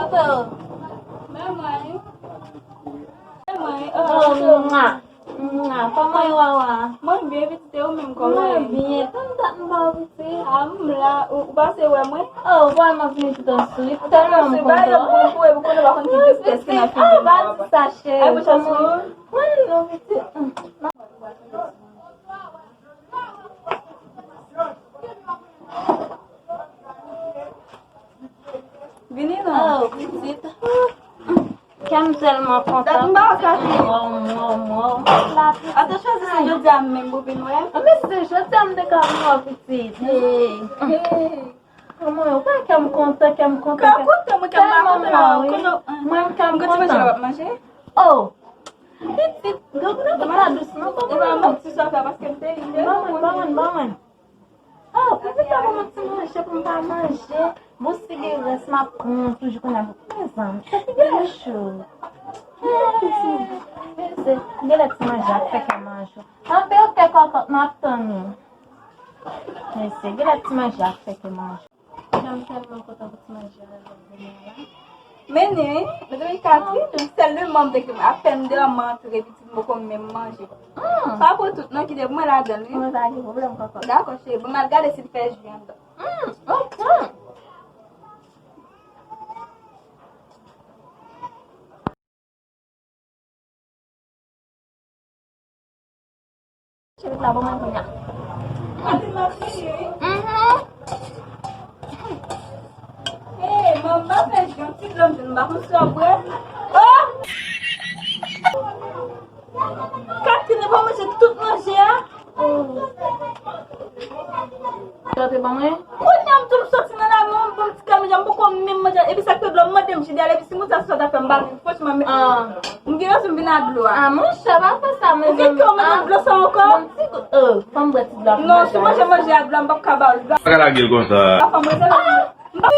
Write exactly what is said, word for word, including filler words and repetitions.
Manman, manman, oh, mwa, mwa, kòman yo, Wawa? Mwen byen, pitit, e ou menm, kòman? Mwen byen, tann dat m pa w, pitit. A, m la, ou, ou pase wè mwen? Oh, wè, m ap vini tout answit. Tèlman m kontan. Ou konnen pa konn ki tristès ki nan figi m. Ah, pa di sa, cheri. Ay, mwen chans mwen. Mwen non, pitit. Vini non. Oh, pitit. Kè m tèlman kontan. Dat m pa wè Katrine. Mò, mò, mò. Ata chwazi se jodi a menm pou vin wè. A, men se jodi a m te ka vin wè pitit. Hey. Hey. Kòman yo? Wè kè m kontan, kè m kontan. Kè w kontan, mwen kè m pa kontan la. Tèlman mwen, wi. Mwen, kè m kontan. Ou gon ti manje la w ap manje? Oh. Pitit, granmoun nan pa dous non, kòman? E pa manti sa fè paske m te rive. Ban mwen, ban mwen, ban mwen. Oh, pitit, pa ban mwen ti manje pou m pa manje. Bon, si gen rès, m ap pran toujou kounye a pou mezanmi. Sa ki gen cho. Mesye, gen lè ti manje ap fè kè manje. Anpe, ok, kòkòt, m ap tann ou. Mesye, gen lè ti manje ap fè kè manje. Jan m tèlman kontan pou ti manje a la, jan m vini a la. Men ni, wi, mezanmi, Katrine, sèl de manm de ke apèn de an m antre, pitit m poko menm manje. Mm. Pa pou tout, non, kite pou mwen ladan l, wi. Mwen pa gen pwoblèm, kòkòt. Dakò, cheri. Bon, m al gade si l fè ji anndan. Mm, ok. Cheri la, bon, mwen kounye a. Mhm. Hey, manman, fè jan ti dlo m, m pa konn sa w bwè. Oh! Katrine pa manje tout manje a. Yo te ban mwen. Kounye a m tou m soti nan lari, m bon ti kè manje, m poko menm manje. Epi sa k pi dlo, m mande m jide ale, epi si moun sa sot ap fè m bal, franchman, men, m gen rezon m vin ak dlo a. Ah, monchè, pa fè sa, mezanmi. Ou gen kè w mande m dlo sa ankò? Bon, ti gout. Oh, fò m bwè ti dlo a pou manje. Non, si w manje manje ak dlo a, m p ap ka ba w dlo a. Pa ka lage l konsa. Fò m rete la. Ah! M pa